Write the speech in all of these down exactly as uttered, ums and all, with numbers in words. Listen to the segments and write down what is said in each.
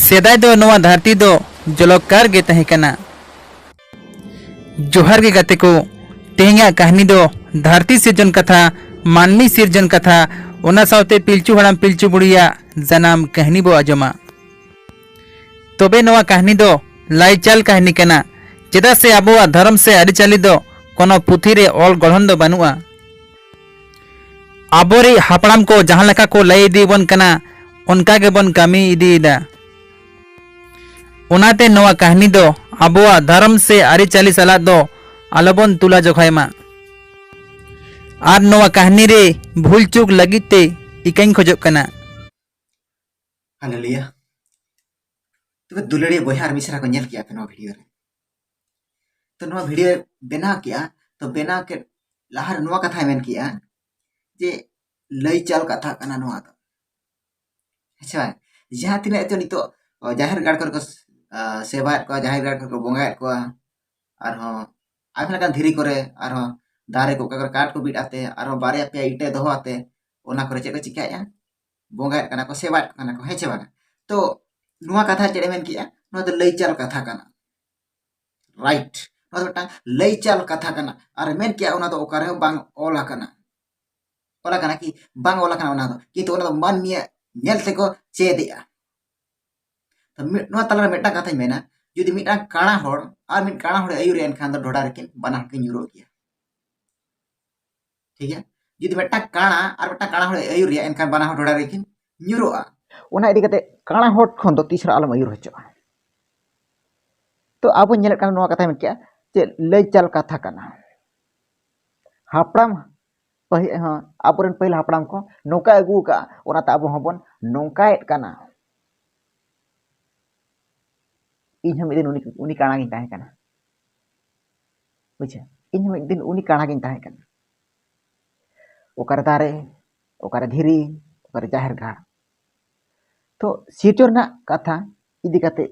ᱥᱮᱫᱟᱭ ᱫᱚ ᱱᱚᱣᱟ ᱫᱷᱟᱹᱨᱛᱤ ᱫᱚ ᱡᱚᱞᱚᱠᱟᱨ ᱜᱮ ᱛᱟᱦᱮᱸ ᱠᱟᱱᱟ᱾ ᱡᱚᱦᱟᱨ ᱜᱮ ᱜᱟᱛᱮ ᱠᱚ, ᱛᱮᱦᱮᱧᱟᱜ ᱠᱟᱹᱦᱱᱤ ᱫᱚ ᱫᱷᱟᱹᱨᱛᱤ ᱥᱤᱨᱡᱚᱱ ᱠᱟᱛᱷᱟ, ᱢᱟᱹᱱᱢᱤ ᱥᱤᱨᱡᱚᱱ ᱠᱟᱛᱷᱟ, ᱚᱱᱟ ᱥᱟᱶᱛᱮ ᱯᱤᱞᱪᱩ ᱦᱟᱲᱟᱢ ᱯᱤᱞᱪᱩ ᱵᱩᱲᱦᱤᱭᱟᱜ ᱡᱟᱱᱟᱢ ᱠᱟᱹᱦᱱᱤ ᱵᱚ ᱟᱸᱡᱚᱢᱟ᱾ ᱛᱚᱵᱮ ᱱᱚᱣᱟ ᱠᱟᱹᱦᱱᱤ ᱫᱚ ᱞᱟᱭᱪᱟᱞ ᱠᱟᱹᱦᱱᱤ ᱠᱟᱱᱟ, ᱪᱮᱫᱟᱜ ᱥᱮ ᱟᱵᱚᱣᱟᱜ ᱫᱷᱚᱨᱚᱢ ᱥᱮ ᱟᱹᱨᱤᱪᱟᱹᱞᱤ ᱫᱚ ᱠᱳᱱᱳ ᱯᱩᱛᱷᱤ ᱨᱮ ᱚᱞ ᱜᱚᱲᱦᱚᱱ ᱫᱚ ᱵᱟᱹᱱᱩᱜᱼᱟ᱾ ᱟᱵᱚᱨᱤᱡ ᱦᱟᱯᱲᱟᱢ ᱠᱚ ᱡᱟᱦᱟᱸ ᱞᱮᱠᱟ ᱠᱚ ᱞᱟᱹᱭ ᱤᱫᱤᱭᱟᱵᱚᱱ ᱠᱟᱱᱟ, ᱚᱱᱠᱟ ᱜᱮᱵᱚᱱ ᱠᱟᱹᱢᱤ ᱤᱫᱤᱭᱮᱫᱟ᱾ ᱚᱱᱟᱛᱮ ᱱᱚᱣᱟ ᱠᱟᱹᱦᱱᱤ ᱫᱚ ᱟᱵᱚᱣᱟᱜ ᱫᱷᱚᱨᱚᱢ ᱥᱮ ᱟᱹᱨᱤᱪᱟᱹᱞᱤ ᱥᱟᱞᱟᱜ ᱫᱚ ᱟᱞᱚᱵᱚᱱ ᱛᱩᱞᱟ ᱡᱚᱠᱷᱟᱭ ᱢᱟ᱾ ᱟᱨ ᱱᱚᱣᱟ ᱠᱟᱹᱦᱱᱤ ᱨᱮ ᱵᱷᱩᱞ ᱪᱩᱠ ᱞᱟᱹᱜᱤᱫ ᱛᱮ ᱤᱠᱟᱹᱧ ᱠᱷᱚᱡᱚᱜ ᱠᱟᱱᱟ᱾ ᱦᱟᱞᱮᱞᱩᱭᱟ᱾ ᱛᱚᱵᱮ ᱫᱩᱞᱟᱹᱲᱤᱭᱟᱹ ᱵᱚᱭᱦᱟ ᱟᱨ ᱢᱤᱥᱨᱟ ᱠᱚ ᱧᱮᱞ ᱠᱮᱜᱼᱟ ᱯᱮ ᱱᱚᱣᱟ ᱵᱷᱤᱰᱤᱭᱳ ᱨᱮ᱾ ᱛᱚ ᱱᱚᱣᱟ ᱵᱷᱤᱰᱤᱭᱳ ᱵᱮᱱᱟᱣ ᱠᱮᱜᱼᱟ, ᱛᱚ ᱵᱮᱱᱟᱣ ᱠᱮᱫ ᱞᱟᱦᱟᱨᱮ ᱱᱚᱣᱟ ᱠᱟᱛᱷᱟᱭ ᱢᱮᱱ ᱠᱮᱜᱼᱟ ᱡᱮ ᱞᱟᱹᱭ ᱪᱟᱞ ᱠᱟᱛᱷᱟ ᱠᱟᱱᱟ ᱱᱚᱣᱟ ᱫᱚ᱾ ᱟᱪᱪᱷᱟ, ᱡᱟᱦᱟᱸ ᱛᱤᱱᱟᱹᱜ ᱪᱚ ᱱᱤᱛᱚᱜ, ᱚ, ᱡᱟᱦᱮᱨ ᱜᱟᱲ ᱠᱚᱨᱮ ᱠᱚ, ᱟ, ᱥᱮᱵᱟᱭᱮᱫ ᱠᱚᱣᱟ, ᱡᱟᱦᱮᱨ ᱜᱟᱲ ᱠᱚᱨᱮ ᱠᱚ ᱵᱚᱸᱜᱟᱭᱮᱫ ᱠᱚᱣᱟ, ᱟᱨᱦᱚᱸ ᱟᱭᱢᱟ ᱞᱮᱠᱟᱱ ᱫᱷᱤᱨᱤ ᱠᱚᱨᱮ, ᱟᱨᱦᱚᱸ ᱫᱟᱨᱮ ᱠᱚ, ᱚᱠᱟ ᱠᱚᱨᱮ ᱠᱟᱴ ᱠᱚ ᱵᱤᱫ ᱟᱛᱮ, ᱟᱨᱦᱚᱸ ᱵᱟᱨᱭᱟ ᱯᱮᱭᱟ ᱤᱴᱟᱹ ᱫᱚᱦᱚ ᱟᱛᱮ, ᱚᱱᱟ ᱠᱚᱨᱮ ᱪᱮᱫ ᱠᱚ ᱪᱤᱠᱟᱹᱭᱮᱫᱼᱟ? ᱵᱚᱸᱜᱟᱭᱮᱫ ᱠᱟᱱᱟ ᱠᱚ, ᱥᱮᱵᱟᱭᱮᱫ ᱠᱟᱱᱟ ᱠᱚ, ᱦᱮᱸ ᱪᱮ ᱵᱟᱝᱟ? ᱛᱚ ᱱᱚᱣᱟ ᱠᱟᱛᱷᱟ ᱪᱮᱫ ᱮ ᱢᱮᱱ ᱠᱮᱜᱼᱟ? ᱱᱚᱣᱟ ᱫᱚ ᱞᱟᱹᱭ ᱪᱟᱞ ᱠᱟᱛᱷᱟ ᱠᱟᱱᱟ᱾ ᱨᱟᱭᱤᱴ, ᱱᱚᱣᱟ ᱫᱚ ᱢᱤᱫᱴᱟᱝ ᱞᱟᱹᱭ ᱪᱟᱞ ᱠᱟᱛᱷᱟ ᱠᱟᱱᱟ᱾ ᱟᱨ ᱢᱮᱱ ᱠᱮᱜᱼᱟ, ᱚᱱᱟ ᱫᱚ ᱚᱠᱟ ᱨᱮᱦᱚᱸ ᱵᱟᱝ ᱚᱞ ᱟᱠᱟᱱᱟ᱾ ᱚᱞ ᱟᱠᱟᱱᱟ ᱠᱤ? ᱵᱟᱝ ᱚᱞ ᱟᱠᱟᱱᱟ ᱚᱱᱟ ᱫᱚ, ᱠᱤᱱᱛᱩ ᱚᱱᱟ ᱫᱚ ᱢᱟᱹᱱᱢᱤᱭᱟᱜ ᱧᱮᱞ ᱛᱮᱠᱚ ᱪᱮᱫ ᱮᱜᱼᱟ᱾ ᱛᱚ ᱢᱤᱫ, ᱱᱚᱣᱟ ᱛᱟᱞᱟᱨᱮ ᱢᱤᱫᱴᱟᱝ ᱠᱟᱛᱷᱟᱧ ᱢᱮᱱᱟ, ᱡᱩᱫᱤ ᱢᱤᱫᱴᱟᱝ ᱠᱟᱬᱟ ᱦᱚᱲ ᱟᱨ ᱢᱤᱫ ᱠᱟᱬᱟ ᱦᱚᱲᱮ ᱟᱹᱭᱩᱨᱮᱭᱟ, ᱮᱱᱠᱷᱟᱱ ᱫᱚ ᱰᱷᱚᱰᱟ ᱨᱮᱠᱤᱱ ᱵᱟᱱᱟ ᱦᱚᱲ ᱠᱤᱱ ᱧᱩᱨᱩᱜ ᱜᱮᱭᱟ᱾ ᱴᱷᱤᱠ ᱜᱮᱭᱟ? ᱡᱩᱫᱤ ᱢᱤᱫᱴᱟᱝ ᱠᱟᱬᱟ ᱟᱨ ᱢᱤᱫᱴᱟᱝ ᱠᱟᱬᱟ ᱦᱚᱲᱮ ᱟᱹᱭᱩᱨᱮᱭᱟ, ᱮᱱᱠᱷᱟᱱ ᱵᱟᱱᱟ ᱦᱚᱲ ᱰᱷᱚᱰᱟ ᱨᱮᱠᱤᱱ ᱧᱩᱨᱩᱜᱼᱟ᱾ ᱚᱱᱟ ᱤᱫᱤ ᱠᱟᱛᱮ ᱠᱟᱬᱟ ᱦᱚᱲ ᱠᱷᱚᱱ ᱫᱚ ᱛᱤᱥ ᱨᱮᱦᱚᱸ ᱟᱞᱚᱢ ᱟᱹᱭᱩᱨ ᱦᱚᱪᱚᱜᱼᱟ᱾ ᱛᱚ ᱟᱵᱚ ᱧᱮᱞᱮᱫ ᱠᱟᱱᱟ ᱱᱚᱣᱟ ᱠᱟᱛᱷᱟᱭ ᱢᱮᱱ ᱠᱮᱜᱼᱟ ᱡᱮ ᱞᱟᱹᱭ ᱪᱟᱞ ᱠᱟᱛᱷᱟ ᱠᱟᱱᱟ᱾ ᱦᱟᱯᱲᱟᱢ ᱯᱟᱹᱦᱤᱞ ᱦᱚᱸ, ᱟᱵᱚᱨᱮᱱ ᱯᱟᱹᱦᱤᱞ ᱦᱟᱯᱲᱟᱢ ᱠᱚ ᱱᱚᱝᱠᱟ ᱟᱹᱜᱩ ᱟᱠᱟᱫᱼᱟ, ᱚᱱᱟᱛᱮ ᱟᱵᱚ ᱦᱚᱸᱵᱚᱱ ᱱᱚᱝᱠᱟᱭᱮᱫ ᱠᱟᱱᱟ᱾ ᱤᱧ ᱦᱚᱸ ᱢᱤᱫ ᱫᱤᱱ ᱩᱱᱤ, ᱩᱱᱤ ᱠᱟᱬᱟ ᱜᱤᱧ ᱛᱟᱦᱮᱸ ᱠᱟᱱᱟ᱾ ᱵᱩᱡᱷᱟᱹᱣ? ᱤᱧ ᱦᱚᱸ ᱢᱤᱫ ᱫᱤᱱ ᱩᱱᱤ ᱠᱟᱬᱟ ᱜᱤᱧ ᱛᱟᱦᱮᱸ ᱠᱟᱱᱟ᱾ ᱚᱠᱟᱨᱮ ᱫᱟᱨᱮ, ᱚᱠᱟᱨᱮ ᱫᱷᱤᱨᱤ, ᱚᱠᱟᱨᱮ ᱡᱟᱦᱮᱨ ᱜᱟᱲ᱾ ᱛᱚ ᱥᱤᱨᱡᱚᱱ ᱨᱮᱱᱟᱜ ᱠᱟᱛᱷᱟ ᱤᱫᱤ ᱠᱟᱛᱮ,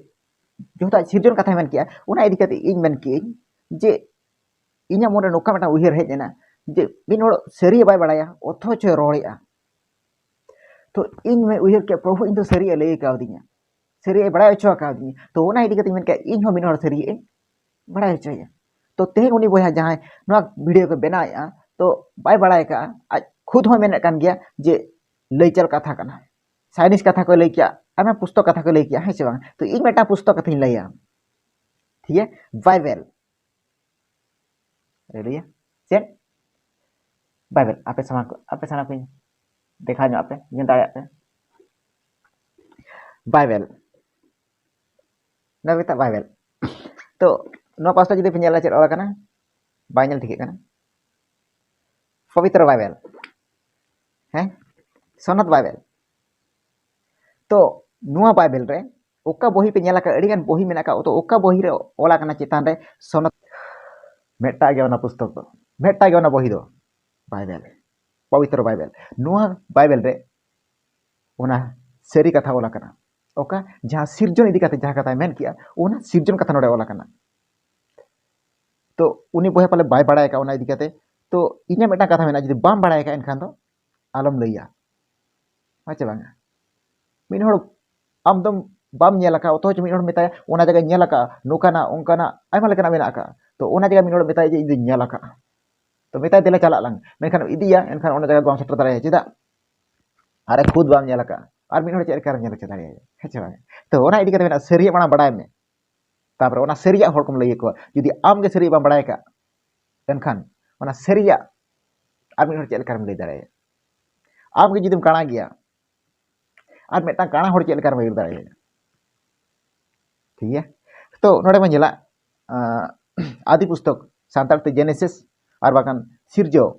ᱡᱚᱛᱚ ᱥᱤᱨᱡᱚᱱ ᱠᱟᱛᱷᱟᱭ ᱢᱮᱱ ᱠᱮᱜᱼᱟ, ᱚᱱᱟ ᱤᱫᱤ ᱠᱟᱛᱮ ᱤᱧ ᱢᱮᱱ ᱠᱮᱜᱼᱟᱹᱧ ᱡᱮ ᱤᱧᱟᱹᱜ ᱢᱚᱱᱨᱮ ᱱᱚᱝᱠᱟ ᱢᱤᱫᱴᱟᱝ ᱩᱭᱦᱟᱹᱨ ᱦᱮᱡ ᱮᱱᱟ ᱡᱮ ᱢᱤᱫ ᱦᱚᱲ ᱥᱟᱹᱨᱤᱭᱟᱜ ᱵᱟᱭ ᱵᱟᱲᱟᱭᱟ, ᱚᱛᱷᱚᱪᱚᱭ ᱨᱚᱲᱮᱜᱼᱟ᱾ ᱛᱚ ᱤᱧ ᱢᱮ ᱩᱭᱦᱟᱹᱨ ᱠᱮᱜᱼᱟ, ᱯᱨᱚᱵᱷᱩ, ᱤᱧ ᱫᱚ ᱥᱟᱹᱨᱤᱭᱟᱜ ᱞᱟᱹᱭ ᱠᱟᱣᱫᱤᱧᱟ, ᱥᱟᱹᱨᱤᱭᱟᱜ ᱮ ᱵᱟᱲᱟᱭ ᱦᱚᱪᱚ ᱟᱠᱟᱫᱤᱧᱟ᱾ ᱛᱚ ᱚᱱᱟ ᱤᱫᱤ ᱠᱟᱛᱮ ᱢᱮᱱ ᱠᱮᱫᱟ, ᱤᱧ ᱦᱚᱸ ᱢᱤᱫ ᱦᱚᱲ ᱥᱟᱹᱨᱤᱭᱟᱜ ᱤᱧ ᱵᱟᱲᱟᱭ ᱦᱚᱪᱚᱭᱟ᱾ ᱛᱚ ᱛᱮᱦᱮᱧ ᱩᱱᱤ ᱵᱚᱭᱦᱟ ᱡᱟᱦᱟᱸᱭ ᱱᱚᱣᱟ ᱵᱷᱤᱰᱤᱭᱳ ᱠᱚ ᱵᱮᱱᱟᱣᱮᱫᱼᱟ, ᱛᱚ ᱵᱟᱭ ᱵᱟᱲᱟᱭ ᱠᱟᱜᱼᱟ, ᱟᱡ ᱠᱷᱩᱫ ᱦᱚᱸᱭ ᱢᱮᱱᱮᱫ ᱠᱟᱱ ᱜᱮᱭᱟ ᱡᱮ ᱞᱟᱹᱭ ᱪᱟᱞ ᱠᱟᱛᱷᱟ ᱠᱟᱱᱟ, ᱥᱟᱭᱱᱤᱡ ᱠᱟᱛᱷᱟ ᱠᱚᱭ ᱞᱟᱹᱭ ᱠᱮᱜᱼᱟ, ᱟᱭᱢᱟ ᱯᱩᱥᱛᱚᱠ ᱠᱟᱛᱷᱟ ᱠᱚᱭ ᱞᱟᱹᱭ ᱠᱮᱜᱼᱟ, ᱦᱮᱸ ᱥᱮ ᱵᱟᱝ? ᱛᱚ ᱤᱧ ᱢᱤᱫᱴᱟᱝ ᱯᱩᱥᱛᱚᱠ ᱠᱟᱛᱷᱟᱧ ᱞᱟᱹᱭᱟ, ᱴᱷᱤᱠ ᱜᱮᱭᱟ, ᱵᱟᱭᱵᱮᱞ᱾ ᱦᱟᱞᱮᱞᱩᱭᱟ᱾ ᱪᱮᱫ? ᱵᱟᱭᱵᱮᱞ᱾ ᱟᱯᱮ ᱥᱟᱢᱟᱝ ᱠᱚ, ᱟᱯᱮ ᱥᱟᱢᱟᱝ ᱠᱚᱧ ᱫᱮᱠᱷᱟᱣ ᱧᱚᱜ ᱟᱯᱮ, ᱧᱮᱞ ᱫᱟᱲᱮᱭᱟᱜ ᱯᱮ᱾ ᱵᱟᱭᱵᱮᱞ᱾ ᱱᱚᱣᱟ ᱢᱮᱛᱟᱜ ᱵᱟᱭᱵᱮᱞ᱾ ᱛᱚ ᱱᱚᱣᱟ ᱯᱟᱥᱴᱟ ᱡᱩᱫᱤ ᱯᱮ ᱧᱮᱞᱟ, ᱪᱮᱫ ᱚᱞ ᱟᱠᱟᱱᱟ? ᱵᱟᱭ ᱧᱮᱞ ᱴᱷᱤᱠᱟᱹᱜ ᱠᱟᱱᱟ᱾ ᱯᱚᱵᱤᱛᱨᱚ ᱵᱟᱭᱵᱮᱞ᱾ ᱦᱮᱸ, ᱥᱚᱱᱚᱛ ᱵᱟᱭᱵᱮᱞ᱾ ᱛᱚ ᱱᱚᱣᱟ ᱵᱟᱭᱵᱮᱞ ᱨᱮ ᱚᱠᱟ ᱵᱚᱦᱤ ᱯᱮ ᱧᱮᱞ ᱟᱠᱟᱫ? ᱟᱹᱰᱤᱜᱟᱱ ᱵᱚᱦᱤ ᱢᱮᱱᱟᱜ ᱟᱠᱟᱫ, ᱛᱚ ᱚᱠᱟ ᱵᱚᱦᱤ ᱨᱮ ᱚᱞ ᱟᱠᱟᱱᱟ ᱪᱮᱛᱟᱱ ᱨᱮ ᱥᱚᱱᱚᱛ? ᱢᱤᱫᱴᱟᱜ ᱜᱮ ᱚᱱᱟ ᱯᱩᱥᱛᱚᱠ ᱫᱚ, ᱢᱤᱫᱴᱟᱜ ᱜᱮ ᱚᱱᱟ ᱵᱚᱦᱤ ᱫᱚ, ᱵᱟᱭᱵᱮᱞ, ᱯᱚᱵᱤᱛᱨᱚ ᱵᱟᱭᱵᱮᱞ᱾ ᱱᱚᱣᱟ ᱵᱟᱭᱵᱮᱞ ᱨᱮ ᱚᱱᱟ ᱥᱟᱹᱨᱤ ᱠᱟᱛᱷᱟ ᱚᱞ ᱟᱠᱟᱱᱟ᱾ ᱚᱠᱟ ᱡᱟᱦᱟᱸ ᱥᱤᱨᱡᱚᱱ ᱤᱫᱤ ᱠᱟᱛᱮ ᱡᱟᱦᱟᱸ ᱠᱟᱛᱷᱟᱭ ᱢᱮᱱ ᱠᱮᱜᱼᱟ, ᱚᱱᱟ ᱥᱤᱨᱡᱚᱱ ᱠᱟᱛᱷᱟ ᱱᱚᱰᱮ ᱚᱞ ᱟᱠᱟᱱᱟ᱾ ᱛᱚ ᱩᱱᱤ ᱵᱚᱭᱦᱟ ᱯᱟᱞᱮ ᱵᱟᱭ ᱵᱟᱲᱟᱭ ᱟᱠᱟᱫ ᱚᱱᱟ ᱤᱫᱤ ᱠᱟᱛᱮ᱾ ᱛᱚ ᱤᱧᱟᱹᱜ ᱢᱤᱫᱴᱟᱝ ᱠᱟᱛᱷᱟ ᱢᱮᱱᱟᱜᱼᱟ, ᱡᱩᱫᱤ ᱵᱟᱢ ᱵᱟᱲᱟᱭ ᱟᱠᱟᱫ ᱮᱱᱠᱷᱟᱱ ᱫᱚ ᱟᱞᱚᱢ ᱞᱟᱹᱭᱟ, ᱦᱮᱸ ᱪᱮ ᱵᱟᱝᱟ? ᱢᱤᱫ ᱦᱚᱲ ᱟᱢ ᱫᱚᱢ ᱵᱟᱢ ᱧᱮᱞ ᱟᱠᱟᱫ, ᱚᱛᱷᱚᱪᱚ ᱢᱤᱫ ᱦᱚᱲ ᱢᱮᱛᱟᱭᱟ, ᱚᱱᱟ ᱡᱟᱭᱜᱟᱧ ᱧᱮᱞ ᱟᱠᱟᱫᱼᱟ, ᱱᱚᱝᱠᱟᱱᱟᱜ ᱚᱱᱠᱟᱱᱟᱜ ᱟᱭᱢᱟ ᱞᱮᱠᱟᱱᱟᱜ ᱢᱮᱱᱟᱜ ᱟᱠᱟᱫᱼᱟ, ᱛᱚ ᱚᱱᱟ ᱡᱟᱭᱜᱟ ᱢᱤᱫ ᱦᱚᱲ ᱢᱮᱛᱟᱭᱟ ᱡᱮ ᱤᱧ ᱫᱚᱧ ᱧᱮᱞ ᱟᱠᱟᱫᱼᱟ, ᱛᱚ ᱢᱮᱛᱟᱭ ᱫᱮᱞᱟ ᱪᱟᱞᱟᱜ ᱞᱟᱝ, ᱢᱮᱱᱠᱷᱟᱱ ᱤᱫᱤᱭᱟ, ᱮᱱᱠᱷᱟᱱ ᱚᱱᱟ ᱡᱟᱭᱜᱟ ᱵᱟᱢ ᱥᱮᱴᱮᱨ ᱫᱟᱲᱮᱭᱟᱜᱼᱟ᱾ ᱪᱮᱫᱟᱜ? ᱟᱨᱮ ᱠᱷᱩᱫ ᱵᱟᱢ ᱧᱮᱞ ᱟᱠᱟᱫᱼᱟ, ᱟᱨ ᱢᱤᱫ ᱦᱚᱲ ᱪᱮᱫ ᱞᱮᱠᱟᱨᱮᱢ ᱧᱮᱞ ᱦᱚᱪᱚ ᱫᱟᱲᱮᱭᱟᱭᱟ, ᱦᱮᱸ ᱪᱮ ᱵᱟᱝ? ᱛᱚ ᱚᱱᱟ ᱤᱫᱤ ᱠᱟᱛᱮ ᱢᱮᱱᱟᱜᱼᱟ, ᱥᱟᱹᱨᱤᱭᱟᱜ ᱢᱟᱲᱟᱝ ᱵᱟᱲᱟᱭ ᱢᱮ, ᱛᱟᱨᱯᱚᱨᱮ ᱚᱱᱟ ᱥᱟᱹᱨᱤᱭᱟᱜ ᱦᱚᱲ ᱠᱚᱢ ᱞᱟᱹᱭ ᱟᱠᱚᱣᱟ᱾ ᱡᱩᱫᱤ ᱟᱢ ᱜᱮ ᱥᱟᱹᱨᱤᱭᱟᱜ ᱵᱟᱢ ᱵᱟᱲᱟᱭ ᱟᱠᱟᱫ, ᱮᱱᱠᱷᱟᱱ ᱚᱱᱟ ᱥᱟᱹᱨᱤᱭᱟᱜ ᱟᱨ ᱢᱤᱫ ᱦᱚᱲ ᱪᱮᱫ ᱞᱮᱠᱟᱨᱮᱢ ᱞᱟᱹᱭ ᱫᱟᱲᱮᱭᱟᱭᱟ? ᱟᱢ ᱜᱮ ᱡᱩᱫᱤᱢ ᱠᱟᱬᱟ ᱜᱮᱭᱟ, ᱟᱨ ᱢᱤᱫᱴᱟᱝ ᱠᱟᱬᱟ ᱦᱚᱲ ᱪᱮᱫ ᱞᱮᱠᱟᱨᱮᱢ ᱟᱹᱭᱩᱨ ᱫᱟᱲᱮᱭᱟᱭᱟ? ᱴᱷᱤᱠ ᱜᱮᱭᱟ, ᱛᱚ ᱱᱚᱰᱮ ᱵᱚᱱ ᱧᱮᱞᱟ, ᱟᱸ, ᱟᱫᱤ ᱯᱩᱥᱛᱚᱠ, ᱥᱟᱱᱛᱟᱲ ᱛᱮ ᱡᱮᱱᱮᱥᱤᱥ, ᱟᱨ ᱵᱟᱝᱠᱷᱟᱱ ᱥᱤᱨᱡᱟᱹᱣ,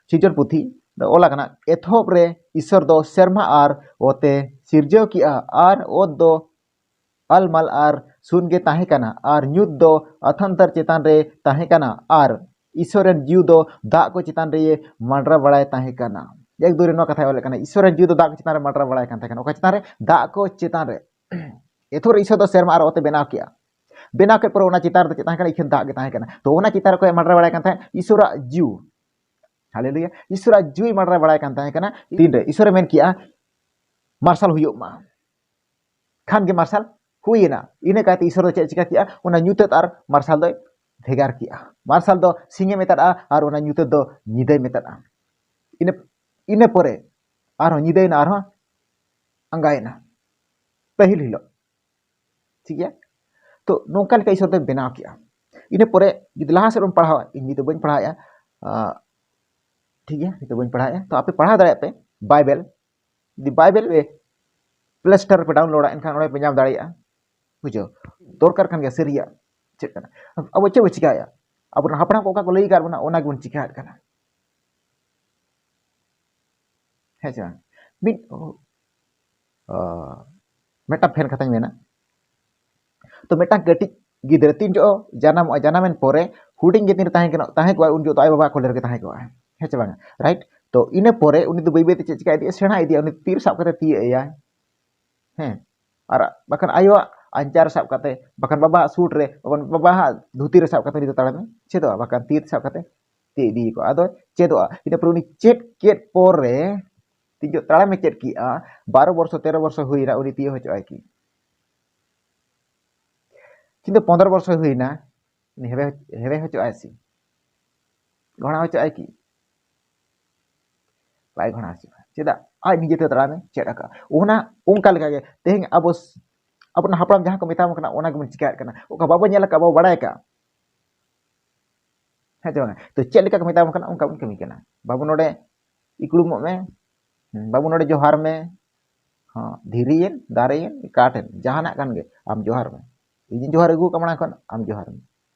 ᱥᱤᱨᱡᱚᱱ ᱯᱩᱛᱷᱤ ᱫᱚ ᱚᱞ ᱟᱠᱟᱱᱟ, ᱮᱛᱚᱦᱚᱵ ᱨᱮ ᱤᱥᱥᱚᱨ ᱫᱚ ᱥᱮᱨᱢᱟ ᱟᱨ ᱚᱛᱮ ᱥᱤᱨᱡᱟᱹᱣ ᱠᱮᱜᱼᱟ, ᱟᱨ ᱚᱛ ᱫᱚ ᱟᱞᱢᱟᱞ ᱟᱨ ᱥᱩᱱ ᱜᱮ ᱛᱟᱦᱮᱸ ᱠᱟᱱᱟ, ᱟᱨ ᱧᱩᱛ ᱫᱚ ᱟᱛᱷᱟᱱᱛᱟᱨ ᱪᱮᱛᱟᱱ ᱨᱮ ᱛᱟᱦᱮᱸ ᱠᱟᱱᱟ, ᱟᱨ ᱤᱥᱥᱚᱨ ᱨᱮᱱ ᱡᱤᱣᱤ ᱫᱚ ᱫᱟᱜ ᱠᱚ ᱪᱮᱛᱟᱱ ᱨᱮ ᱢᱟᱸᱰᱨᱟ ᱵᱟᱲᱟᱭ ᱛᱟᱦᱮᱸ ᱠᱟᱱᱟ᱾ ᱮᱠ ᱫᱩ ᱨᱮ ᱱᱚᱣᱟ ᱠᱟᱛᱷᱟᱭ ᱚᱞᱮᱫ ᱠᱟᱱᱟ, ᱤᱥᱥᱚᱨ ᱨᱮᱱ ᱡᱤᱣᱤ ᱫᱚ ᱫᱟᱜ ᱠᱚ ᱪᱮᱛᱟᱱ ᱨᱮ ᱢᱟᱸᱰᱨᱟ ᱵᱟᱲᱟᱭ ᱠᱟᱱ ᱛᱟᱦᱮᱸ ᱠᱟᱱᱟ᱾ ᱚᱠᱟ ᱪᱮᱛᱟᱱ ᱨᱮ? ᱫᱟᱜ ᱠᱚ ᱪᱮᱛᱟᱱ ᱨᱮ᱾ ᱮᱛᱚᱦᱚᱵ ᱨᱮ ᱤᱥᱥᱚᱨ ᱫᱚ ᱥᱮᱨᱢᱟ ᱟᱨ ᱚᱛᱮ ᱵᱮᱱᱟᱣ ᱠᱮᱜᱼᱟ᱾ ᱵᱮᱱᱟᱣ ᱠᱮᱫ ᱯᱚᱨᱮ ᱚᱱᱟ ᱪᱮᱛᱟᱱ ᱨᱮ ᱪᱮᱫ ᱛᱟᱦᱮᱸ ᱠᱟᱱᱟ? ᱮᱠᱷᱮᱱ ᱫᱟᱜ ᱜᱮ ᱛᱟᱦᱮᱸ ᱠᱟᱱᱟ᱾ ᱛᱚ ᱚᱱᱟ ᱪᱮᱛᱟᱱ ᱨᱮ ᱚᱠᱚᱭ ᱢᱟᱸᱰᱨᱟ ᱵᱟᱲᱟᱭ ᱠᱟᱱ ᱛᱟᱦᱮᱸᱫ? ᱤᱥᱥᱚᱨᱟᱜ ᱡᱤᱣᱤ᱾ ᱦᱟᱞᱮᱞᱩᱭᱟ᱾ ᱤᱥᱥᱚᱨᱟᱜ ᱡᱤᱣᱤ ᱢᱟᱸᱰᱨᱟ ᱵᱟᱲᱟᱭ ᱠᱟᱱ ᱛᱟᱦᱮᱸ ᱠᱟᱱᱟ᱾ ᱛᱤᱱᱨᱮ ᱤᱥᱥᱚᱨᱮ ᱢᱮᱱ ᱠᱮᱜᱼᱟ, ᱢᱟᱨᱥᱟᱞ ᱦᱩᱭᱩᱜ ᱢᱟ᱾ ᱠᱷᱟᱱ ᱜᱮ ᱢᱟᱨᱥᱟᱞ ᱦᱩᱭᱮᱱᱟ᱾ ᱤᱱᱟᱹ ᱠᱟᱭᱛᱮ ᱤᱥᱚᱨ ᱫᱚ ᱪᱮᱫ ᱪᱤᱠᱟ ᱠᱮᱜᱼᱟ? ᱚᱱᱟ ᱧᱩᱛᱟᱹᱛ ᱟᱨ ᱢᱟᱨᱥᱟᱞ ᱫᱚᱭ ᱵᱷᱮᱜᱟᱨ ᱠᱮᱜᱼᱟ᱾ ᱢᱟᱨᱥᱟᱞ ᱫᱚ ᱥᱤᱧᱮ ᱢᱮᱛᱟᱫᱼᱟ ᱟᱨ ᱚᱱᱟ ᱧᱩᱛᱟᱹᱛ ᱫᱚ ᱧᱤᱫᱟᱹᱭ ᱢᱮᱛᱟᱫᱼᱟ᱾ ᱤᱱᱟᱹ ᱤᱱᱟᱹ ᱯᱚᱨᱮ ᱟᱨᱦᱚᱸ ᱧᱤᱫᱟᱹᱭᱮᱱᱟ, ᱟᱨᱦᱚᱸ ᱟᱸᱜᱟᱭᱮᱱᱟ ᱯᱟᱹᱦᱤᱞ ᱦᱤᱞᱳᱜ᱾ ᱴᱷᱤᱠ ᱜᱮᱭᱟ? ᱛᱚ ᱱᱚᱝᱠᱟ ᱞᱮᱠᱟ ᱤᱥᱚᱨ ᱫᱚᱭ ᱵᱮᱱᱟᱣ ᱠᱮᱜᱼᱟ᱾ ᱤᱱᱟᱹ ᱯᱚᱨᱮ ᱡᱩᱫᱤ ᱞᱟᱦᱟ ᱥᱮᱫ ᱵᱚᱱ ᱯᱟᱲᱦᱟᱣᱟ, ᱤᱧ ᱱᱤᱛᱚᱜ ᱵᱟᱹᱧ ᱯᱟᱲᱦᱟᱣᱮᱫᱼᱟ, ᱟᱸ, ᱴᱷᱤᱠ ᱜᱮᱭᱟ, ᱱᱤᱛᱚᱜ ᱵᱟᱹᱧ ᱯᱟᱲᱦᱟᱣᱮᱫᱼᱟ, ᱛᱚ ᱟᱯᱮ ᱯᱟᱲᱦᱟᱣ ᱫᱟᱲᱮᱭᱟᱜ ᱯᱮ ᱵᱟᱭᱵᱮᱞ᱾ ᱡᱩᱫᱤ ᱵᱟᱭᱵᱮᱞ ᱯᱮ ᱯᱞᱮ ᱥᱴᱳᱨ ᱨᱮᱯᱮ ᱰᱟᱣᱩᱱᱞᱳᱰᱟ, ᱮᱱᱠᱷᱟᱱ ᱚᱸᱰᱮ ᱯᱮ ᱧᱟᱢ ᱫᱟᱲᱮᱭᱟᱜᱼᱟ᱾ ᱵᱩᱡᱷᱟᱹᱣ? ᱫᱚᱨᱠᱟᱨ ᱠᱟᱱ ᱜᱮᱭᱟ ᱥᱟᱹᱨᱤᱭᱟᱜ᱾ ᱪᱮᱫ ᱠᱟᱱᱟ? ᱟᱵᱚ ᱪᱮᱫ ᱵᱚ ᱪᱤᱠᱟᱭᱮᱫᱼᱟ? ᱟᱵᱚᱨᱮᱱ ᱦᱟᱯᱲᱟᱢ ᱠᱚ ᱚᱠᱟ ᱠᱚ ᱞᱟᱹᱭ ᱟᱠᱟᱫ ᱵᱚᱱᱟ, ᱚᱱᱟ ᱜᱮᱵᱚᱱ ᱪᱤᱠᱟᱭᱮᱫ ᱠᱟᱱᱟ᱾ ᱦᱮᱸ ᱥᱮ ᱵᱟᱝ? ᱢᱤᱫ ᱚ, ᱢᱤᱫᱴᱟᱝ ᱯᱷᱮᱱ ᱠᱟᱛᱷᱟᱧ ᱢᱮᱱᱟ᱾ ᱛᱚ ᱢᱤᱫᱴᱟᱝ ᱠᱟᱹᱴᱤᱡ ᱜᱤᱫᱽᱨᱟᱹ ᱛᱤᱱ ᱡᱚᱦᱚᱜ ᱡᱟᱱᱟᱢᱚᱜᱼᱟ, ᱡᱟᱱᱟᱢᱮᱱ ᱯᱚᱨᱮ ᱦᱩᱰᱤᱧ ᱜᱮ ᱛᱤᱱ ᱨᱮ ᱛᱟᱦᱮᱸ ᱠᱟᱱᱟ, ᱛᱟᱦᱮᱸ ᱠᱚᱜᱼᱟ, ᱩᱱ ᱡᱚᱦᱚᱜ ᱫᱚ ᱟᱭᱳ ᱵᱟᱵᱟ ᱠᱚᱞᱮ ᱨᱮᱜᱮ ᱛᱟᱦᱮᱸ ᱠᱚᱜᱼᱟ᱾ ᱦᱮᱸ ᱥᱮ ᱵᱟᱝᱟ? ᱨᱟᱭᱤᱴ? ᱛᱚ ᱤᱱᱟᱹ ᱯᱚᱨᱮ ᱩᱱᱤ ᱫᱚ ᱵᱟᱹᱭ ᱵᱟᱹᱭ ᱛᱮ ᱪᱮᱫ ᱪᱤᱠᱟ ᱤᱫᱤᱜᱼᱟ? ᱥᱮᱬᱟ ᱤᱫᱤᱜᱼᱟ, ᱩᱱᱤ ᱛᱤᱨ ᱥᱟᱵ ᱠᱟᱛᱮ ᱛᱤᱭᱟᱹᱜ ᱮᱭᱟᱭ᱾ ᱦᱮᱸ, ᱟᱨ ᱵᱟᱠᱷᱟᱱ ᱟᱭᱳᱣᱟᱜ ᱟᱧᱪᱟᱨ ᱥᱟᱵ ᱠᱟᱛᱮ, ᱵᱟᱠᱷᱟᱱ ᱵᱟᱵᱟᱣᱟᱜ ᱥᱩᱴ ᱨᱮ, ᱵᱟᱠᱷᱟᱱ ᱵᱟᱵᱟᱣᱟᱜ ᱫᱷᱩᱛᱤ ᱨᱮ ᱥᱟᱵ ᱠᱟᱛᱮ ᱩᱱᱤ ᱫᱚ ᱛᱟᱲᱟᱢᱮ ᱪᱮᱫᱚᱜᱼᱟ, ᱵᱟᱠᱷᱟᱱ ᱛᱤ ᱥᱟᱵ ᱠᱟᱛᱮ ᱛᱤᱭᱟᱹᱜ ᱤᱫᱤᱭᱟᱠᱚ, ᱟᱫᱚ ᱪᱮᱫᱚᱜᱼᱟ᱾ ᱤᱱᱟᱹ ᱯᱚᱨᱮ ᱩᱱᱤ ᱪᱮᱫ ᱠᱮᱫ ᱯᱚᱨᱮ ᱛᱤᱭᱳᱜ ᱛᱟᱲᱟᱢᱮ ᱪᱮᱫ ᱠᱮᱜᱼᱟ, ᱵᱟᱨᱚ ᱵᱚᱨᱥᱚ, ᱛᱮᱨᱚ ᱵᱚᱨᱥᱚ ᱦᱩᱭᱱᱟ, ᱩᱱᱤ ᱛᱤᱭᱳᱜ ᱦᱚᱪᱚᱜᱼᱟᱭ ᱠᱤ? ᱠᱤᱱᱛᱩ ᱯᱚᱱᱫᱽᱨᱚ ᱵᱚᱨᱥᱚ ᱦᱩᱭᱱᱟ, ᱩᱱᱤ ᱦᱮᱣᱮ, ᱦᱮᱣᱮ ᱦᱚᱪᱚᱜᱼᱟᱭ ᱥᱮ? ᱜᱷᱚᱲᱟ ᱦᱚᱪᱚᱜᱼᱟᱭ ᱠᱤ? ᱵᱟᱭ ᱜᱷᱚᱲᱟ ᱦᱚᱪᱚᱜᱼᱟ᱾ ᱪᱮᱫᱟᱜ? ᱟᱡ ᱱᱤᱡᱮᱛᱮ ᱛᱟᱲᱟᱢᱮ ᱪᱮᱫ ᱟᱠᱟᱫᱼᱟ᱾ ᱚᱱᱟ, ᱚᱱᱠᱟ ᱞᱮᱠᱟᱜᱮ ᱛᱮᱦᱮᱧ ᱟᱵᱚ ᱥ-, ᱟᱵᱚᱨᱮᱱ ᱦᱟᱯᱲᱟᱢ ᱡᱟᱦᱟᱸ ᱠᱚ ᱢᱮᱛᱟᱵᱚᱱ ᱠᱟᱱᱟ, ᱚᱱᱟ ᱜᱮᱵᱚᱱ ᱪᱤᱠᱟᱹᱭᱮᱫ ᱠᱟᱱᱟ᱾ ᱚᱠᱟ ᱵᱟᱵᱚ ᱧᱮᱞ ᱟᱠᱟᱫ, ᱵᱟᱵᱚ ᱵᱟᱲᱟᱭ ᱟᱠᱟᱫ, ᱦᱮᱸ ᱪᱮ ᱵᱟᱝ? ᱛᱚ ᱪᱮᱫ ᱞᱮᱠᱟ ᱠᱚ ᱢᱮᱛᱟᱵᱚᱱ ᱠᱟᱱᱟ, ᱚᱱᱠᱟ ᱵᱚᱱ ᱠᱟᱹᱢᱤ ᱠᱟᱱᱟ᱾ ᱵᱟᱹᱵᱩ ᱱᱚᱰᱮ ᱤᱠᱲᱩᱢᱚᱜ ᱢᱮ, ᱦᱩᱸ, ᱵᱟᱹᱵᱩ ᱱᱚᱰᱮ ᱡᱚᱦᱟᱨ ᱢᱮ, ᱦᱚᱸ, ᱫᱷᱤᱨᱤᱭᱮᱱ, ᱫᱟᱨᱮᱭᱮᱱ, ᱠᱟᱴᱮᱱ, ᱡᱟᱦᱟᱱᱟᱜ ᱠᱟᱱ ᱜᱮ, ᱟᱢ ᱡᱚᱦᱟᱨ ᱢᱮ᱾ ᱤᱧᱤᱧ ᱡᱚᱦᱟᱨ ᱟᱹᱜᱩ ᱟᱠᱟᱫ ᱢᱟᱲᱟᱝ ᱠᱷᱚᱱ, ᱟᱢ ᱡᱚᱦᱟᱨ ᱢᱮ᱾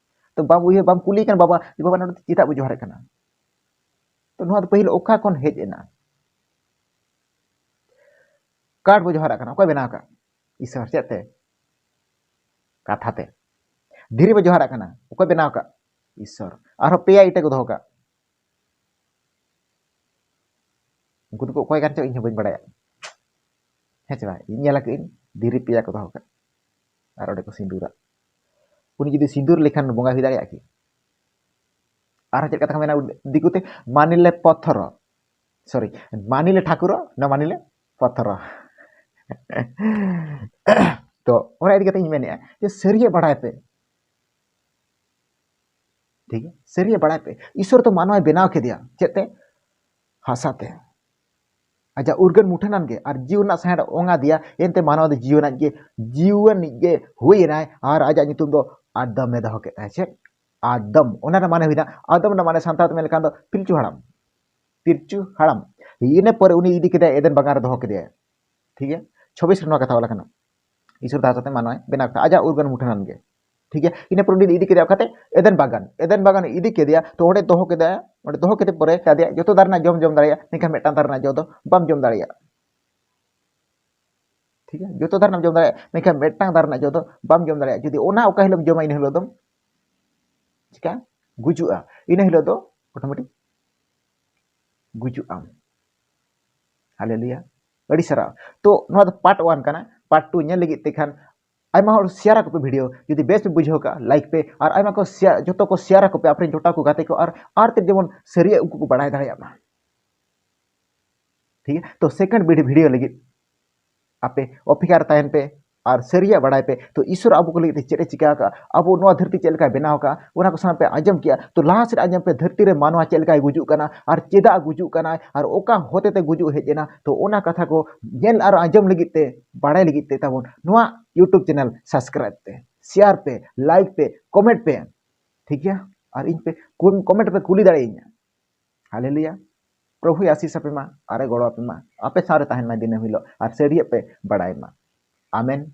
ᱛᱚ ᱵᱟᱢ ᱩᱭᱦᱟᱹᱨ, ᱵᱟᱢ ᱠᱩᱞᱤ ᱠᱟᱱᱟ, "ᱵᱟᱵᱟ, ᱵᱟᱵᱟ, ᱱᱚᱰᱮ ᱪᱮᱫᱟᱜ ᱵᱚ ᱡᱚᱦᱟᱨᱮᱫ ᱠᱟᱱᱟ?" ᱛᱚ ᱱᱚᱣᱟ ᱫᱚ ᱯᱟᱹᱦᱤᱞ ᱚᱠᱟ ᱠᱷᱚᱱ ᱦᱮᱡ ᱮᱱᱟ? ᱠᱟᱴ ᱵᱚ ᱡᱚᱦᱟᱨᱟᱜ ᱠᱟᱱᱟ, ᱚᱠᱚᱭ ᱵᱮᱱᱟᱣ ᱟᱠᱟᱫ? ᱤᱥᱚᱨ᱾ ᱪᱮᱫ ᱛᱮ? ᱠᱟᱛᱷᱟ ᱛᱮ᱾ ᱫᱷᱤᱨᱤ ᱵᱚ ᱡᱚᱦᱟᱨᱟᱜ ᱠᱟᱱᱟ, ᱚᱠᱚᱭ ᱵᱮᱱᱟᱣ ᱟᱠᱟᱫ? ᱤᱥᱚᱨ᱾ ᱟᱨᱦᱚᱸ ᱯᱮᱭᱟ ᱤᱴᱟᱹ ᱠᱚ ᱫᱚᱦᱚ ᱠᱟᱜ᱾ ᱩᱱᱠᱩ ᱫᱚᱠᱚ ᱚᱠᱚᱭ ᱠᱟᱱ ᱪᱚ, ᱤᱧ ᱦᱚᱸ ᱵᱟᱹᱧ ᱵᱟᱲᱟᱭᱟ᱾ ᱦᱮᱸ ᱪᱮ ᱵᱟᱝ? ᱤᱧ ᱧᱮᱞ ᱟᱠᱟᱫ ᱟᱹᱧ, ᱫᱷᱤᱨᱤ ᱯᱮᱭᱟ ᱠᱚ ᱫᱚᱦᱚ ᱠᱟᱜ᱾ ᱟᱨ ᱚᱸᱰᱮ ᱠᱚ ᱥᱤᱸᱫᱩᱨᱟ᱾ ᱩᱱᱤ ᱡᱩᱫᱤ ᱥᱤᱸᱫᱩᱨ ᱞᱮᱠᱷᱟᱱ ᱵᱚᱸᱜᱟ ᱦᱩᱭ ᱫᱟᱲᱮᱭᱟᱜᱼᱟ ᱠᱤ? ᱟᱨᱦᱚᱸ ᱪᱮᱫ ᱠᱟᱛᱷᱟ ᱠᱚ ᱢᱮᱱᱟ ᱫᱤᱠᱩ ᱛᱮ? ᱢᱟᱱᱤᱞᱮ ᱯᱚᱛᱷᱚᱨᱚ᱾ ᱥᱚᱨᱤ, ᱢᱟᱱᱤᱞᱮ ᱴᱷᱟᱠᱩᱨᱚ, ᱱᱚ ᱢᱟᱱᱤᱞᱮ ᱯᱚᱛᱷᱚᱨᱚ᱾ ᱛᱚ ᱚᱱᱟ ᱤᱫᱤ ᱠᱟᱛᱮ ᱤᱧ ᱢᱮᱱᱮᱫᱼᱟ ᱡᱮ ᱥᱟᱹᱨᱤᱭᱟᱜ ᱵᱟᱲᱟᱭ ᱯᱮ᱾ ᱴᱷᱤᱠ ᱜᱮᱭᱟ, ᱥᱟᱹᱨᱤᱭᱟᱜ ᱵᱟᱲᱟᱭ ᱯᱮ᱾ ᱤᱥᱚᱨ ᱫᱚ ᱢᱟᱱᱣᱟᱭ ᱵᱮᱱᱟᱣ ᱠᱮᱫᱮᱭᱟ ᱪᱮᱫ ᱛᱮ? ᱦᱟᱥᱟ ᱛᱮ᱾ ᱟᱡᱟᱜ ᱩᱨᱜᱟᱹᱱ ᱢᱩᱴᱷᱟᱹᱱᱟᱱ ᱜᱮ ᱟᱨ ᱡᱤᱣᱤ ᱨᱮᱱᱟᱜ ᱥᱟᱦᱮᱫ ᱚᱝᱟ ᱫᱮᱭᱟ, ᱮᱱᱛᱮ ᱢᱟᱱᱣᱟ ᱫᱚ ᱡᱤᱣᱤ ᱨᱮᱱᱟᱜ ᱜᱮ, ᱡᱤᱣᱤ ᱟᱱᱤᱡ ᱜᱮ ᱦᱩᱭ ᱮᱱᱟᱭ ᱟᱨ ᱟᱡᱟᱜ ᱧᱩᱛᱩᱢ ᱫᱚ ᱟᱫᱟᱢ ᱮ ᱫᱚᱦᱚ ᱠᱮᱫ ᱛᱟᱭᱟ᱾ ᱪᱮᱫ? ᱟᱫᱟᱢ᱾ ᱚᱱᱟ ᱨᱮᱱᱟᱜ ᱢᱟᱱᱮ ᱦᱩᱭᱱᱟ, ᱟᱫᱟᱢ ᱨᱮᱱᱟᱜ ᱢᱟᱱᱮ ᱥᱟᱱᱛᱟᱲ ᱛᱮ ᱢᱮᱱ ᱞᱮᱠᱷᱟᱱ ᱫᱚ ᱯᱤᱞᱪᱩ ᱦᱟᱲᱟᱢ, ᱯᱤᱞᱪᱩ ᱦᱟᱲᱟᱢ᱾ ᱤᱱᱟᱹ ᱯᱚᱨᱮ ᱩᱱᱤ ᱤᱫᱤ ᱠᱮᱫᱟᱭ ᱮᱫᱮᱱ ᱵᱟᱜᱟᱱ ᱨᱮ ᱫᱚᱦᱚ ᱠᱮᱫᱮᱭᱟ᱾ ᱴᱷᱤᱠ ᱜᱮᱭᱟ, ᱪᱷᱚᱵᱵᱤᱥ ᱨᱮ ᱱᱚᱣᱟ ᱠᱟᱛᱷᱟ ᱚᱞ ᱟᱠᱟᱱᱟ᱾ ᱤᱥᱚᱨ ᱫᱟᱜ ᱥᱟᱛᱮ ᱢᱟᱱᱣᱟᱭ ᱵᱮᱱᱟᱣ ᱠᱮᱫᱟ ᱟᱡᱟᱜ ᱩᱨᱜᱟᱹᱱ ᱢᱩᱴᱷᱟᱹᱱᱟᱱ ᱜᱮ᱾ ᱴᱷᱤᱠ ᱜᱮᱭᱟ, ᱤᱱᱟᱹ ᱯᱚᱨᱮ ᱩᱱᱤ ᱤᱫᱤ ᱠᱮᱫᱮᱭᱟ ᱚᱠᱟᱛᱮ? ᱮᱫᱮᱱ ᱵᱟᱜᱟᱱ᱾ ᱮᱫᱮᱱ ᱵᱟᱜᱟᱱ ᱤᱫᱤ ᱠᱮᱫᱮᱭᱟ, ᱛᱚ ᱚᱸᱰᱮ ᱫᱚᱦᱚ ᱠᱮᱫᱮᱭᱟ, ᱚᱸᱰᱮ ᱫᱚᱦᱚ ᱠᱮᱫᱮ ᱯᱚᱨᱮ ᱠᱟᱫᱮᱭᱟ ᱡᱚᱛᱚ ᱫᱟᱨᱮ ᱨᱮᱱᱟᱜ ᱡᱚᱢ ᱡᱚᱢ ᱫᱟᱲᱮᱭᱟᱜᱼᱟ, ᱢᱮᱱᱠᱷᱟᱱ ᱢᱤᱫᱴᱟᱝ ᱫᱟᱨᱮ ᱨᱮᱱᱟᱜ ᱡᱚ ᱫᱚ ᱵᱟᱢ ᱡᱚᱢ ᱫᱟᱲᱮᱭᱟᱜᱼᱟ᱾ ᱴᱷᱤᱠ ᱜᱮᱭᱟ, ᱡᱚᱛᱚ ᱫᱟᱨᱮ ᱨᱮᱱᱟᱜ ᱡᱚᱢ ᱫᱟᱲᱮᱭᱟᱜᱼᱟ, ᱢᱮᱱᱠᱷᱟᱱ ᱢᱤᱫᱴᱟᱝ ᱫᱟᱨᱮ ᱨᱮᱱᱟᱜ ᱡᱚ ᱫᱚ ᱵᱟᱢ ᱡᱚᱢ ᱫᱟᱲᱮᱭᱟᱜᱼᱟ᱾ ᱡᱩᱫᱤ ᱚᱱᱟ ᱚᱠᱟ ᱦᱤᱞᱳᱜ ᱡᱚᱢᱟ, ᱤᱱᱟᱹ ᱦᱤᱞᱳᱜ ᱫᱚᱢ ᱪᱤᱠᱟ? ᱜᱩᱡᱩᱜᱼᱟ᱾ ᱤᱱᱟᱹ ᱦᱤᱞᱳᱜ ᱫᱚ ᱚᱴᱳᱢᱮᱴᱤᱠ ᱜᱩᱡᱩᱜ ᱟᱢ᱾ ᱦᱟᱞᱮᱞᱩᱭᱟ, ᱟᱹᱰᱤ ᱥᱟᱨᱦᱟᱣ᱾ ᱛᱚ ᱱᱚᱣᱟ ᱫᱚ ᱯᱟᱨᱴ ᱳᱣᱟᱱ ᱠᱟᱱᱟ᱾ ᱯᱟᱨᱴ ᱴᱩ ᱧᱮᱞ ᱞᱟᱹᱜᱤᱫ ᱛᱮ ᱠᱷᱟᱱ ᱟᱭᱢᱟ ᱦᱚᱲ ᱥᱮᱭᱟᱨ ᱟᱠᱚ ᱯᱮ ᱵᱷᱤᱰᱤᱭᱳ, ᱡᱩᱫᱤ ᱵᱮᱥ ᱯᱮ ᱵᱩᱡᱷᱟᱹᱣ ᱠᱟᱜᱼᱟ ᱞᱟᱭᱤᱠ ᱯᱮ, ᱟᱨ ᱟᱭᱢᱟ ᱠᱚ ᱥᱮᱭᱟᱨ, ᱡᱚᱛᱚ ᱠᱚ ᱥᱮᱭᱟᱨ ᱟᱠᱚ ᱯᱮ ᱟᱯᱮ ᱨᱮᱱ ᱡᱚᱴᱟᱣ ᱠᱚ ᱜᱟᱛᱮ ᱠᱚ, ᱟᱨ ᱟᱨ ᱛᱮ ᱡᱮᱢᱚᱱ ᱥᱟᱹᱨᱤᱭᱟᱜ ᱩᱱᱠᱩ ᱠᱚ ᱵᱟᱲᱟᱭ ᱫᱟᱲᱮᱭᱟᱜ ᱢᱟ᱾ ᱴᱷᱤᱠ ᱜᱮᱭᱟ, ᱛᱚ ᱥᱮᱠᱮᱱᱰ ᱵᱷᱤᱰᱤᱭᱳ ᱞᱟᱹᱜᱤᱫ ᱟᱯᱮ ᱚᱯᱮᱠᱷᱟ ᱨᱮ ᱛᱟᱦᱮᱱ ᱯᱮ ᱟᱨ ᱥᱟᱹᱨᱤᱭᱟᱜ ᱵᱟᱲᱟᱭ ᱯᱮ᱾ ᱛᱚ ᱤᱥᱚᱨ ᱟᱵᱚ ᱠᱚ ᱞᱟᱹᱜᱤᱫ ᱛᱮ ᱪᱮᱫ ᱮ ᱪᱤᱠᱟ ᱟᱠᱟᱫᱼᱟ, ᱟᱵᱚ ᱱᱚᱣᱟ ᱫᱷᱟᱹᱨᱛᱤ ᱪᱮᱫ ᱞᱮᱠᱟᱭ ᱵᱮᱱᱟᱣ ᱟᱠᱟᱫᱼᱟ, ᱚᱱᱟ ᱠᱚ ᱥᱟᱱᱟᱢ ᱯᱮ ᱟᱸᱡᱚᱢ ᱠᱮᱜᱼᱟ᱾ ᱛᱚ ᱞᱟᱦᱟ ᱥᱮᱫ ᱟᱸᱡᱚᱢ ᱯᱮ, ᱫᱷᱟᱹᱨᱛᱤ ᱨᱮ ᱢᱟᱱᱣᱟ ᱪᱮᱫ ᱞᱮᱠᱟᱭ ᱜᱩᱡᱩᱜ ᱠᱟᱱᱟ ᱟᱨ ᱪᱮᱫᱟᱜ ᱜᱩᱡᱩᱜ ᱠᱟᱱᱟᱭ ᱟᱨ ᱚᱠᱟ ᱦᱚᱛᱮ ᱛᱮ ᱜᱩᱡᱩᱜ ᱦᱮᱡ ᱮᱱᱟ, ᱛᱚ ᱚᱱᱟ ᱠᱟᱛᱷᱟ ᱠᱚ ᱧᱮᱞ ᱟᱨ ᱟᱸᱡᱚᱢ ᱞᱟᱹᱜᱤᱫ ᱛᱮ, ᱵᱟᱲᱟᱭ ᱞᱟᱹᱜᱤᱫ ᱛᱮ ᱛᱟᱵᱚᱱ ᱱᱚᱣᱟ YouTube ᱪᱮᱱᱮᱞ ᱥᱟᱵᱥᱠᱨᱟᱭᱤᱵ ᱯᱮ, ᱥᱮᱭᱟᱨ ᱯᱮ, ᱞᱟᱭᱤᱠ ᱯᱮ, ᱠᱚᱢᱮᱱᱴ ᱯᱮ᱾ ᱴᱷᱤᱠ ᱜᱮᱭᱟ, ᱟᱨ ᱤᱧ ᱯᱮ ᱠᱚᱢᱮᱱᱴ ᱯᱮ ᱠᱩᱞᱤ ᱫᱟᱲᱮᱭᱟᱹᱧᱟ᱾ ᱦᱟᱞᱮᱞᱩᱭᱟ᱾ ᱯᱨᱚᱵᱷᱩᱭ ᱟᱥᱤᱥ ᱟᱯᱮ ᱢᱟ, ᱟᱨᱮ ᱜᱚᱲᱚ ᱟᱯᱮ ᱢᱟ, ᱟᱯᱮ ᱥᱟᱶᱨᱮ ᱛᱟᱦᱮᱱ ᱢᱟᱭ ᱫᱤᱱᱟᱹᱢ ᱦᱤᱞᱳᱜ, ᱟᱨ ᱥᱟᱹᱨᱤᱭᱟᱜ ᱯᱮ ᱵᱟᱲᱟᱭ ᱢᱟ᱾ ᱟᱢᱮᱱ,